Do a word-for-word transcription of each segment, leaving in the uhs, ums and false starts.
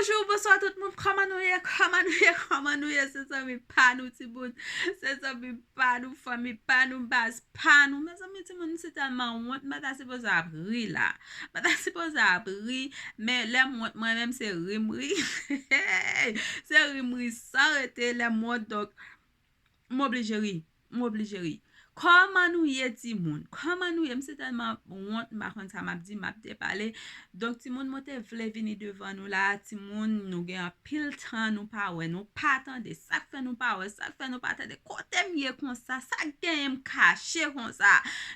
Bonjou, bonswa tout moun. Kòman nou ye? Kòman nou ye? Kòman nou ye? Se zanmi pa nou, timoun. Se zanmi pa nou, fanmi pa nou, baz pa nou. Mezanmi, timoun, m si tèlman wont, m pa ta sipoze ap ri la. M pa ta sipoze ap ri, men lè m wont, mwen menm, se ri m ri. Se ri m ri san rete, lè m wont, donk, m oblije ri. M oblije ri. Kòman nou ye, timoun? Kòman nou ye? M si tèlman wont, m pa konn sa m ap di, m ap depale. Donk, timoun, mwen te vle vini devan nou la, timoun, nou gen anpil tan, nou pa wè, nou pa tande. Sa k fè nou pa wè, sa k fè nou pa tande? Kote m ye konsa? Sa k genyen m kache konsa?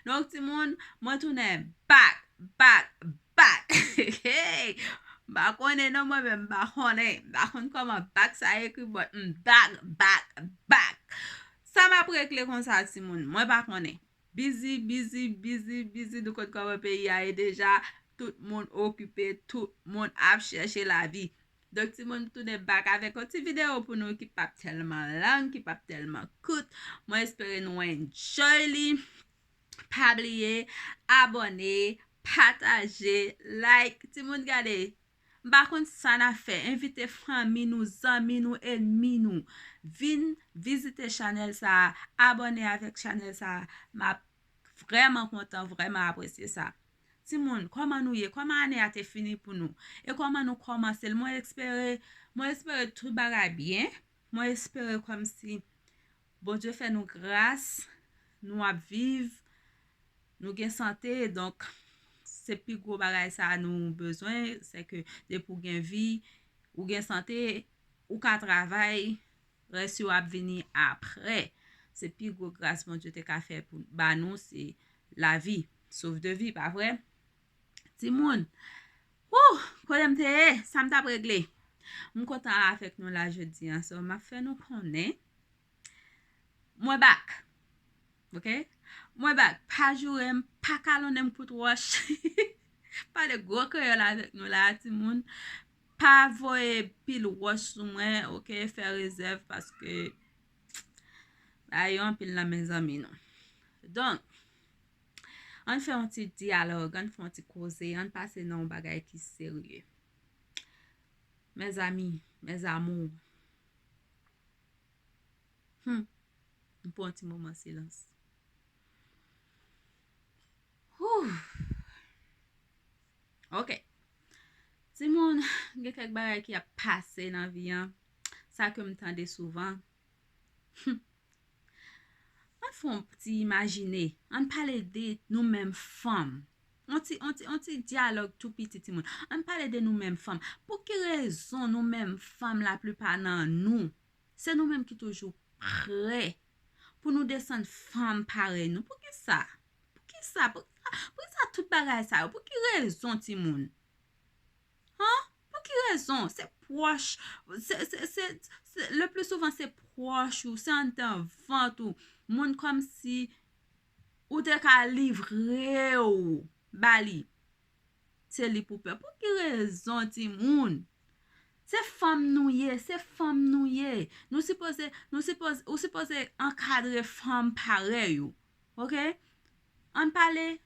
Donk, timoun, mwen tounen back, back, back. Hey! M pa konnen non, mwen menm, m pa konnen. M pa konn kòman back sa ekri, but m back, back, back. Sa m ap regle konsa, timoun? Mwen pa konnen. Busy, busy, busy, busy. Nou konn kòman peyi a ye deja. Tout moun okipe, tout moun ap chèche lavi. Donk, timoun, m tounen back avèk yon ti videyo pou nou ki p ap tèlman long, ki p ap tèlman kout. Mwen espere nou enjoy li. Pa bliye abòne, pataje, like. Timoun, gade, m pa konn sa n ap fè. Envite fanmi nou, zanmi nou, ènmi nou. Vin vizite chanèl sa a, abòne avèk chanèl sa a. M ap vrèman kontan, vrèman apresye sa. Timoun, kòman nou ye? Kòman ane a te fini pou nou? E kòman nou kòmanse l? Mwen espere, mwen espere tout bagay byen. Mwen espere kòmsi Bondye fè nou gras, nou ap viv, nou gen sante, donk se pi gwo bagay sa a nou bezwen, se ke depi w gen vi, ou gen sante, ou ka travay, rès yo ap vini apre. Se pi gwo gras Bondye te ka fè pou, ba nou, se lavi, souffle de vie, pa vre? Timoun, wouh, kote m te ye, sa m t ap regle? M kontan avèk nou la jodi a, so m ap fè nou konnen. Mwen back. Ok? Mwen back. Pa joure m, pa kalonnen m kout wòch. Pale gwo kreyòl avèk nou la, timoun. Pa voye pil wòch sou mwen, ok? Fè rezèv paske bagay yo anpil nan men zanmi nou. Donk, ann fè yon ti dyalòg, ann fè yon ti koze, ann pase nan yon bagay ki serye. Mes amis, mes amours. Hmm. M pran yon ti moman silans. Whew. Ok. Timoun, gen kèk bagay ki ap pase nan vi an. Sa ke m tande souvan. Hmm. Ann fè yon ti imajine. Ann pale de nou menm fanm. On ti, on ti, on ti dyalòg tou piti, timoun. Ann pale de nou menm fanm. Pou ki rezon nou menm fanm, laplipa nan nou, se nou menm ki toujou prè pou nou desann fanm parèy nou? Poukisa? Poukisa? Poukisa, poukisa tout bagay sa yo? Pou ki rezon, timoun? Han? Pou ki rezon? Se pwòch, se, se, se, se, le pli souvan se pwòch ou, se anndan vant ou, moun kòmsi ou te ka livre w ba li. Se li pou pè. Pou ki rezon, timoun? Se fanm nou ye, se fanm nou ye. Nou sipoze, nou sipoze, ou sipoze ankadre fanm parèy ou. Ok? Ann pale,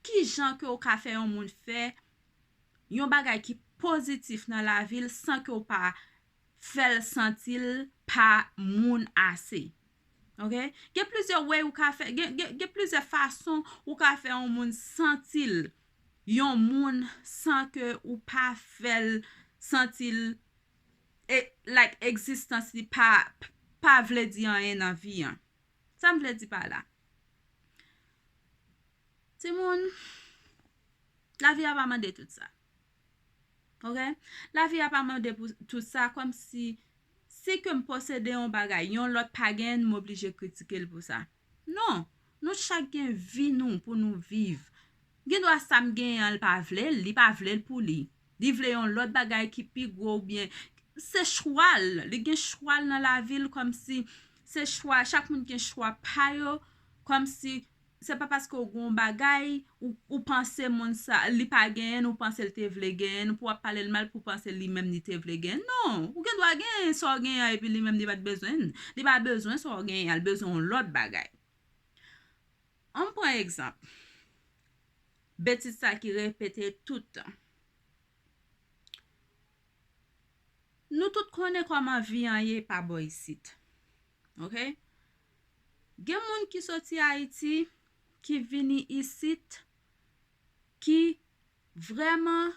ki jan ke w ka fè yon moun fè yon bagay ki pozitif nan lavi l san ke w pa fè l santi l pa moun ase. Ok? Gen plizyè way ou ka fè, gen, gen, gen plizyè fason ou ka fè yon moun santi l yon moun san ke ou pa fè l santi l, e, like, egzistans li pa, pa vle di anyen nan vi an. Sa m vle di pa la? Timoun, lavi a pa mande tout sa. Ok? Lavi a pa mande pou tout sa, kòmsi, si ke m posede yon bagay, yon lòt pa genyen, m oblije kritike l pou sa. Non, nou chak gen vi nou pou nou viv. Gen dwa sa m genyen an, l pa vle l, li pa vle l pou li. Li vle yon lòt bagay ki pi gwo oubyen se chwa l, li gen chwa l nan lavi l, kòmsi se chwa, chak moun gen chwa pa yo, kòmsi se pa paske w gen yon bagay, ou, ou panse moun sa, li pa genyen l, ou panse l te vle genyen l, pou w ap pale l mal, pou w panse li menm li te vle genyen l. Non, ou gen dwa genyen sa w genyen an, epi li menm li pa t bezwen l. Li pa bezwen sa w genyen an, li bezwen yon lòt bagay. Ann pran egzanp. Betiz sa ki repete tout tan. Nou tout konnen kòman vi an ye pa bò isit. Ok? Gen moun ki soti Ayiti, ki vini isit, ki vrèman,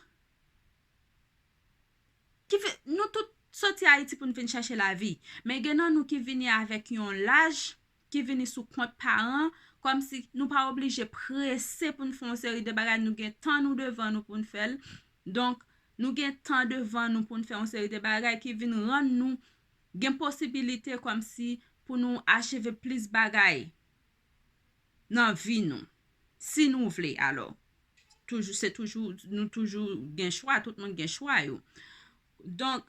ki fi- nou tout soti Ayiti pou n vin chèche lavi. Men gen nan nou ki vini avèk yon laj, ki vini sou kont paran, kòmsi nou pa oblije prese pou n fè yon seri de bagay, nou gen tan nou devan nou pou n fè l. Donk, nou gen tan devan nou pou n fè yon seri de bagay ki vin rann nou gen posibilite kòmsi pou nou achieve plis bagay nan vi nou. Si nou vle, alò. Toujou, se toujou, nou toujou gen chwa, tout moun gen chwa yo. Donk,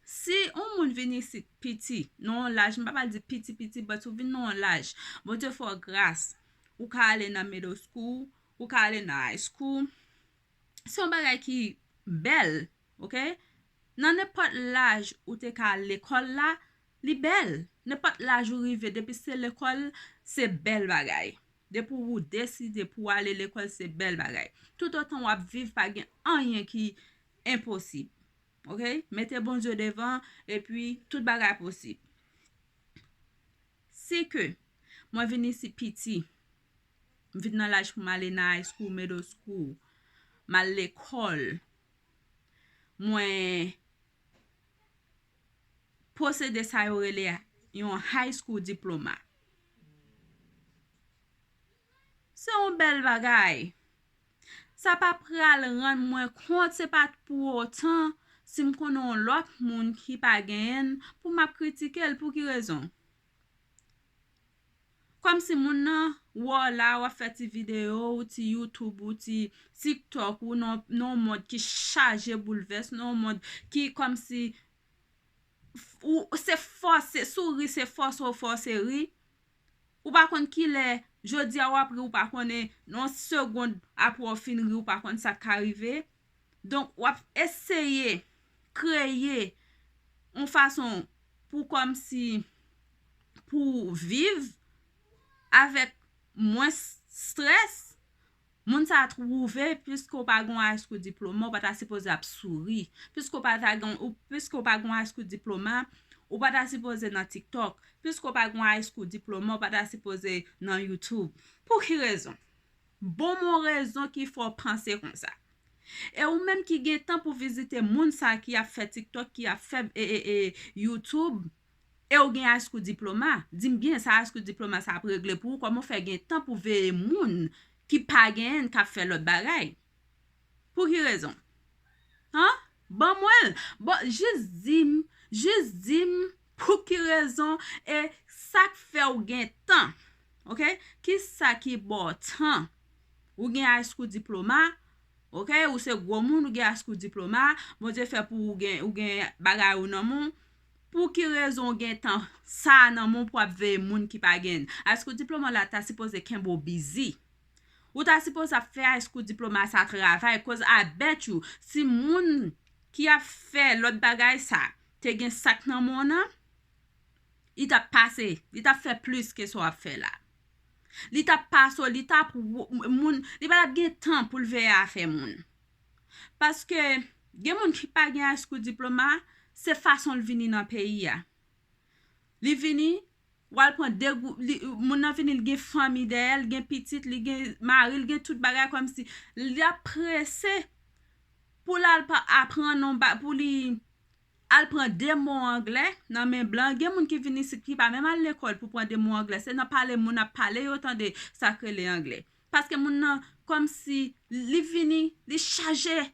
si yon moun vin isit piti, nan yon laj, m pa pral di piti, piti, but ou vin nan yon laj, Bondye fè w gras, ou ka ale nan middle school, ou ka ale nan high school. Se yon bagay ki bèl, ok? Nan nenpòt laj ou te ka al lekòl la, li bèl. Nenpòt laj ou rive, depi se lekòl, se bèl bagay. Depi ou deside pou w ale lekòl, se bèl bagay. Toutotan w ap viv, pa gen anyen ki enposib. Ok? Mete Bondye devan, epi tout bagay posib. Si ke mwen vin isit piti, m vin nan laj pou m ale nan high school, middle school, m al lekòl, mwen posede sa yo rele yon high school diploma. Se yon bèl bagay. Sa pa pral rann mwen kont, se pa pou otan si m konnen yon lòt moun ki pa genyen l, pou m ap kritike l. Pou ki rezon? Kòmsi moun nan wè w la, w ap fè ti videyo, ou ti YouTube, ou ti TikTok, ou nan, nan yon mond ki chaje boulvès, nan yon mond ki kòmsi f- ou se fòse, si w ri, se fòse w fòse ri. Ou pa konn kilè, jodi a w ap ri, ou pa konnen, nan yon segonn apre w fin ri, ou pa konn sa k ka rive. Donk, w ap eseye kreye yon fason pou kòmsi, pou viv avèk mwens strès. Moun sa twouve, piske w pa gen yon high school diploma, ou pa ta sipoze ap souri. Piske w pa ta gen, ou, piske w pa gen yon high school diploma, ou pa ta sipoze nan TikTok. Piske w pa gen yon high school diploma, ou pa ta sipoze nan YouTube. Pou ki rezon? Ban m yon rezon ki fè w panse konsa. E ou menm ki gen tan pou vizite moun sa ki ap fè TikTok, ki ap fè, e, e, e, YouTube, e ou gen high school diploma, di m byen, sa high school diploma sa ap regle pou ou? Kòman w fè gen tan pou veye moun ki pa genyen, k ap fè lòt bagay? Pou ki rezon? Han? Ban mwen l. Bon, jis di m, jis di m pou ki rezon e sa k fè w gen tan. Ok? Ki sa ki ba w tan? Ou gen high school diploma, ok? Ou se gwo moun, ou gen high school diploma, Bondye fè pou ou gen, ou gen bagay ou nan men w. Pou ki rezon w gen tan sa nan men w pou ap veye moun ki pa gen high school diploma la ta sipoze kenbe w bizi. Ou ta sipoze ap fè high school diploma sa travay, 'cause I bet you, si moun ki ap fè lòt bagay sa te gen sa k nan men w nan, li t ap pase, li t ap fè plis ke sa w ap fè la. Li t ap pase w, li t ap wo- moun, li pa t ap gen tan pou l veye afè moun. Paske gen moun ki pa gen high school diploma, se fason l vini nan peyi a. Li vini, w al pran de gou- li, moun nan vini, li gen fanmi dèyè l, li gen pitit, li gen mari, li gen tout bagay, kòmsi li ap prese pou l al pa- aprann yon ba- pou li al pran de mo anglè nan men blan. Gen moun ki vin isit ki pa menm al lekòl pou pran de mo anglè. Se nan pale moun ap pale yo tande sa k rele anglè. Paske moun nan, kòmsi li vini, li chaje,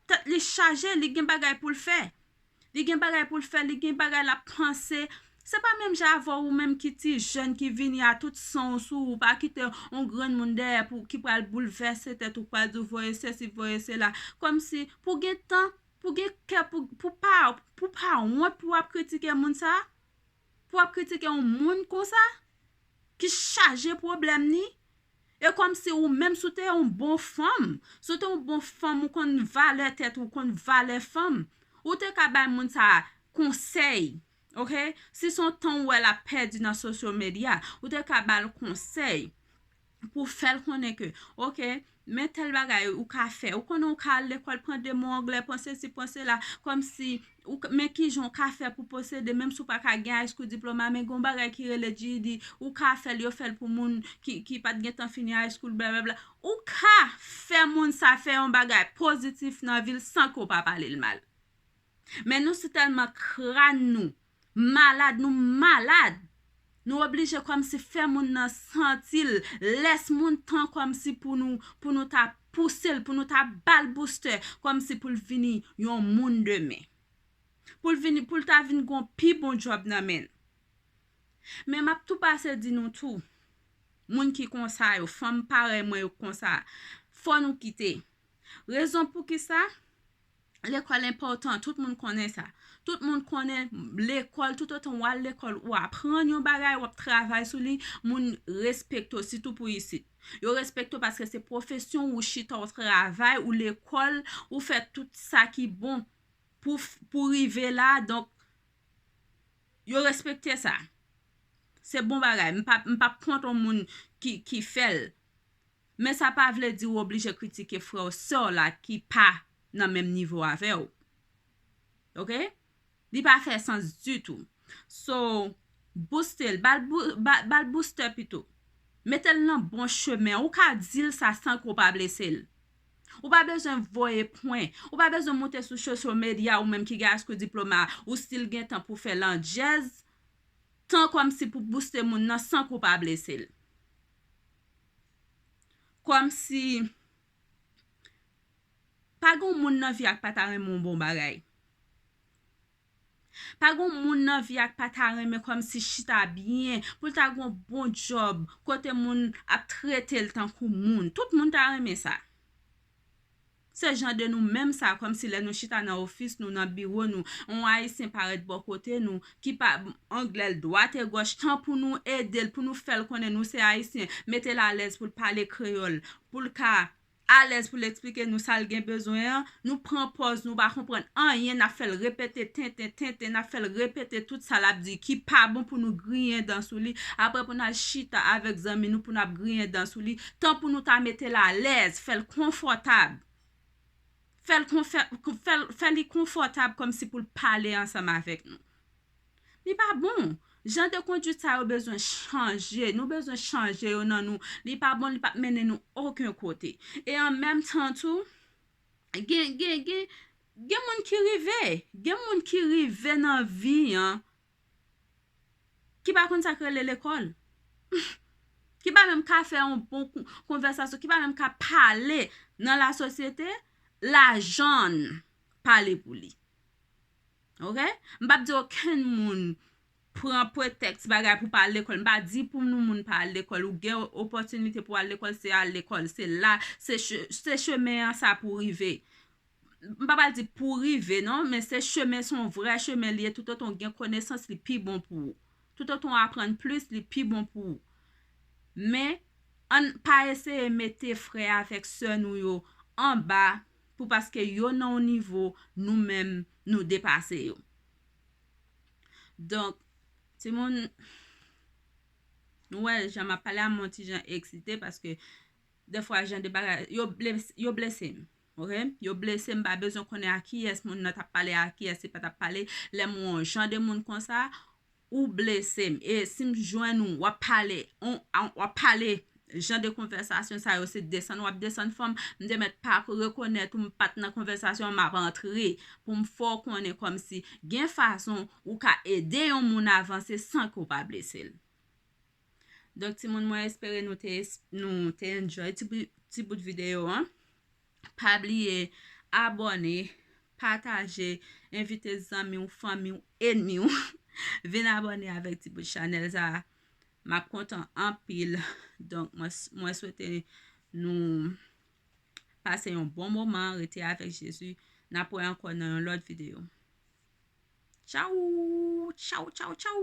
tèt li chaje, li gen bagay pou l fè. Li gen bagay pou l fè, li gen bagay l ap panse. Se pa menm jan avè w, ou menm ki ti jèn ki vini a tout san w sou ou, pa kite yon granmoun dèyè pou, ki pral boulvèse tèt ou, pral di w voye sesi, voye sela. Kòmsi pou gen tan, pou gen kè, pou, pou pa, pou pa wont pou w ap kritike moun sa, pou w ap kritike yon moun konsa, ki chaje pwoblèm ni, e kòmsi ou menm si w te yon bon fanm, si w te yon bon fanm, ou konn valè tèt ou, konn valè fanm, ou te ka bay moun sa konsèy, ok? Si se yon tan ou wè l ap pèdi nan social media, ou te ka ba l konsèy pou fè l konnen ke, ok, men tèl bagay ou ka fè. Ou konnen ou ka al lekòl, pran de mo anglè, pran sesi, pran sela, kòmsi, ou k-, men kijan ou ka fè pou posede, menm si w pa ka gen high school diploma, men gen yon bagay ki rele G E D, ou ka fè l, yo fè l pou moun ki, ki pa t gentan fini high school, blablabla. Ou ka fè moun sa fè yon bagay pozitif nan vi l san ke w pa pale l mal. Men nou si tèlman kràn nou malad, nou malad. Nou oblije kòmsi fè moun nan santi l, lès moun tan kòmsi pou nou, pou nou ta pouse l, pou nou ta ba l boustè, kòmsi pou l vini yon moun demen. Pou l vini, pou l ta vin gon pi bon djòb nan men l. Men m ap tou pase di nou tou, moun ki konsa yo, fanm parèy mwen yo konsa, fò nou kite. Rezon poukisa? Lekòl enpòtan, tout moun konnen sa. Tout moun konnen lekòl, toutotan w al lekòl, ou aprann yon bagay, w ap travay sou li, moun respekte w, sitou pou isit. Yo respekte w paske se pwofesyon ou chita, w travay, ou lekòl, ou fè tout sa ki bon pou, pou rive la, donk, yo respekte sa. Se bon bagay. M p ap, m p ap kont yon moun ki, ki fè l. Men sa pa vle di w oblije kritike frè w, sè w la ki pa nan menm nivo avè w. Oke? Li pa fè sans ditou. So, booste l, ba l bou-, ba, ba l boustè pito. Mete l nan bon chemen. Ou ka di l sa san ke w pa blese l. Ou pa bezwen voye pwen. Ou pa bezwen moute sou social media ou menm ki gen high school diploma. Ou still gen tan pou fè landjèz. Tan kòmsi pou booste moun nan san ke w pa blese l. Kòmsi pa gen moun nan vi a k pa ta renmen yon bon bagay. Pa gen moun nan vi a k pa ta renmen kòmsi chita byen, pou l ta gen yon bon djòb, kote moun ap trete l tankou moun. Tout moun ta renmen sa. Se jan de nou menm sa, kòmsi lè nou chita nan ofis nou, nan biwo nou, yon Ayisyen parèt bò kote nou, ki pa anglè l dwat e gòch, tan pou nou ede l, pou nou fè l konnen nou se Ayisyen, mete l alèz pou l pale kreyòl, pou l ka alèz pou l eksplike nou sa l gen bezwen an, nou pran pòz nou pa konprann anyen, n ap fè l repete tenten, tenten, n ap fè l repete tout sa l ap di ki pa bon pou nou griyen dan sou li, apre pou n al chita avèk zanmi nou pou n ap griyen dan sou li, tan pou nou ta mete l alèz, fè l konfòtab. Fè l konfè-, fè l, fè li konfòtab kòmsi pou l pale ansanm avèk nou. Li pa bon. Jan de kondwit sa yo bezwen chanje. Nou bezwen chanje yo nan nou. Li pa bon, li p ap mennen nou okenn kote. E an menm tan tou, gen, gen, gen, gen moun ki rive. Gen moun ki rive nan vi an, ki pa konn sa k rele lekòl. Ki pa menm ka fè yon bon kon-, konvèsasyon, ki pa menm ka pale nan lasosyete, lajan pale pou li. Oke? M p ap di okenn moun pran pretèks bagay pou pa al lekòl. M pa di pou nou moun pa al lekòl. Ou gen opòtinite pou al lekòl, se al lekòl. Se la, se che-, se chemen an sa pou rive. M pa pral di pou rive, non, men se chemen, se yon vrè chemen li ye. Toutotan w gen konesans, li pi bon pou ou. Toutotan w aprann plis, li pi bon pou ou. Men, ann pa eseye mete frè avèk sè nou yo anba pou paske yo nan yon nivo nou menm nou depase yo. Donk, timoun, nou wè jan m ap pale a, m yon ti jan eksite paske dèfwa jan de bagay, yo bles-, yo blese m, oke? Yo blese m, m pa bezwen konnen a kiyès moun nan t ap pale, a kiyès li pa t ap pale. Lè m wè yon jan de moun konsa, ou blese m. E si m jwenn ou, w ap pale, on, w ap pale, jan de konvèsasyon sa yo, se desann w ap desann fanm, m te mèt pa rekonèt ou, m pa t nan konvèsasyon an, m ap antre pou m fè w konnen kòmsi gen fason ou ka ede yon moun avanse san ke w pa blese l. Donk, timoun, mwen espere nou te, nou te enjoy ti bout, ti bout videyo an. Pa bliye abòne, pataje, envite zanmi w, fanmi w, ènmi w vin abòne avèk ti bout chanèl sa. M ap kontan anpil. Donk, mwen, mwen swete nou pase yon bon moman, rete avèk Jezi. N ap wè ankò nan yon lòt videyo. Tchaw, tchaw, tchaw, tchaw.